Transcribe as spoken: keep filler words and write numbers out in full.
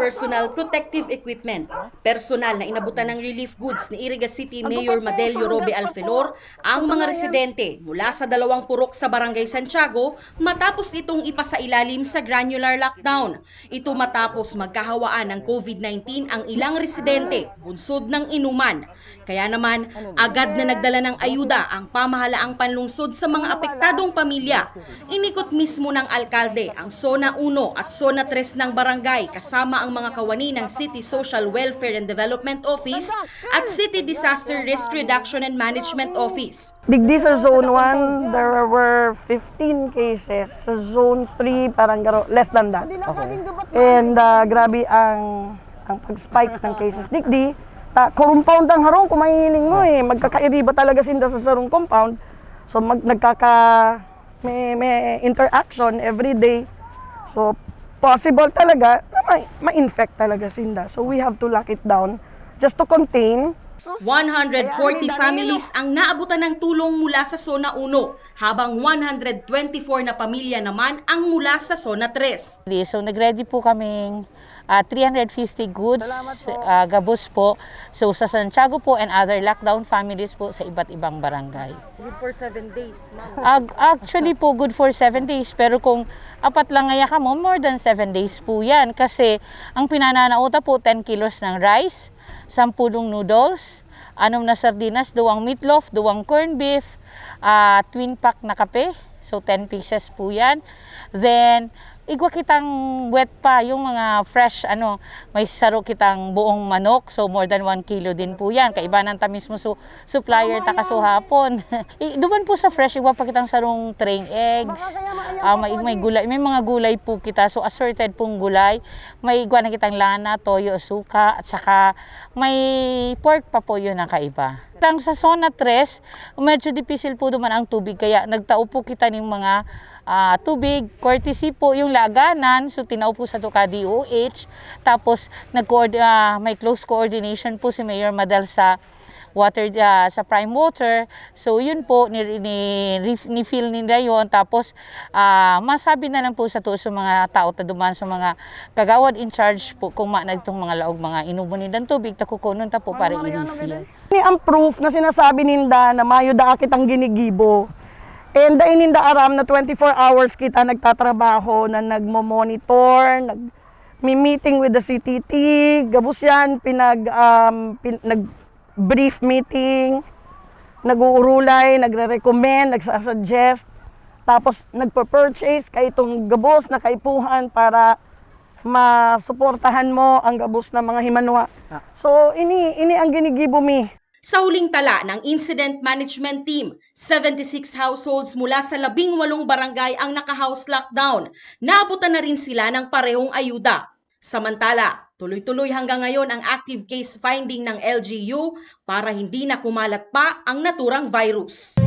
personal protective equipment. Personal na inabutan ng relief goods ni Iriga City Mayor Madelio Robe Alfelor ang mga residente mula sa dalawang purok sa Barangay Santiago matapos itong ipasailalim sa granular lockdown. Ito matapos magkahawaan ng COVID nineteen ang ilang residente bunsod ng inuman. Kaya naman, agad na nagdala ng ayuda ang pamahalaang panlungsod sa mga apektadong pamilya. Inikot mismo ng alkalde ang Zona uno at Zona tres ng barangay kasama ang mga kawani ng City Social Welfare and Development Office at City Disaster Risk Reduction and Management Office. Digdi sa Zone one, there were fifteen cases. Sa Zone three, parang garo, less than that. Okay. And uh, grabe ang ang pag-spike ng cases digdi. Ta, compound ang harong kung mahiling mo eh. Magkakairiba talaga sinda sa sarong compound. So mag, nagkaka may, may interaction every day. So possible talaga na may, ma-infect talaga sinda. So we have to lock it down just to contain. One hundred forty families ang naabutan ng tulong mula sa Zona uno, habang one hundred twenty-four na pamilya naman ang mula sa Zona tres. So nag-ready po kaming ah, three hundred fifty goods, ah, gabos po. So sa Santiago po and other lockdown families po sa iba't ibang barangay. Good for seven days, ma'am. Actually po, good for seven days. Pero kung apat lang ngaya kamo, more than seven days po yan. Kasi ang pinananaota po, ten kilos ng rice, sampulong noodles, anom na sardinas, duwang meatloaf, duwang corned beef, ah, twin pack na kape. So ten pieces po yan. Then, igwa kitang wet pa, yung mga fresh, ano, may saro kitang buong manok. So more than one kilo din po yan. Kaibanan ta mismo su supplier ta kasuhapon. I, duman po sa fresh, igwa pa kitang sarong train eggs. Ah, may, may gulay, may mga gulay po kita. So assorted pong gulay. May igwa na kitang lana, toyo, suka, at saka may pork pa po, yun ang kaiba. Tang sa Zona tres, medyo dipisil po duman ang tubig, kaya nagtao po kita ning mga ah, tubig, courtesy po yung laganan. So tinao po sa ka D O H. Tapos nag ah, may close coordination po si Mayor Madal sa water, ah, sa Prime Water. So yun po, ni, ni, ni-fill nila yon. Tapos ah, masabi na lang po sa to sa mga tao ta duman, sa mga kagawad in charge po, kung ma nagtong mga laog, mga inuman nindang tubig, ta kukunon ta po para i-refill. Ni ang proof na sinasabi ninda na mayo daa kitang ginigibo. And dai ninda aram na twenty-four hours kita nagtatrabaho, na nagmo-monitor, nag-mi-meeting with the C T T, gabos yan, pinag, um, pin, nag-brief meeting, nag-uurulay, nagre-recommend, nagsasuggest, tapos nagpa-purchase kaitong gabos na kaipuhan para masuportahan mo ang gabos na mga himanwa. Ah. So, ini, ini ang ginigibo mi. Sa huling tala ng Incident Management Team, seventy-six households mula sa labing walong barangay ang naka-house lockdown. Naabutan na rin sila ng parehong ayuda. Samantala, tuloy-tuloy hanggang ngayon ang active case finding ng L G U para hindi na kumalat pa ang naturang virus.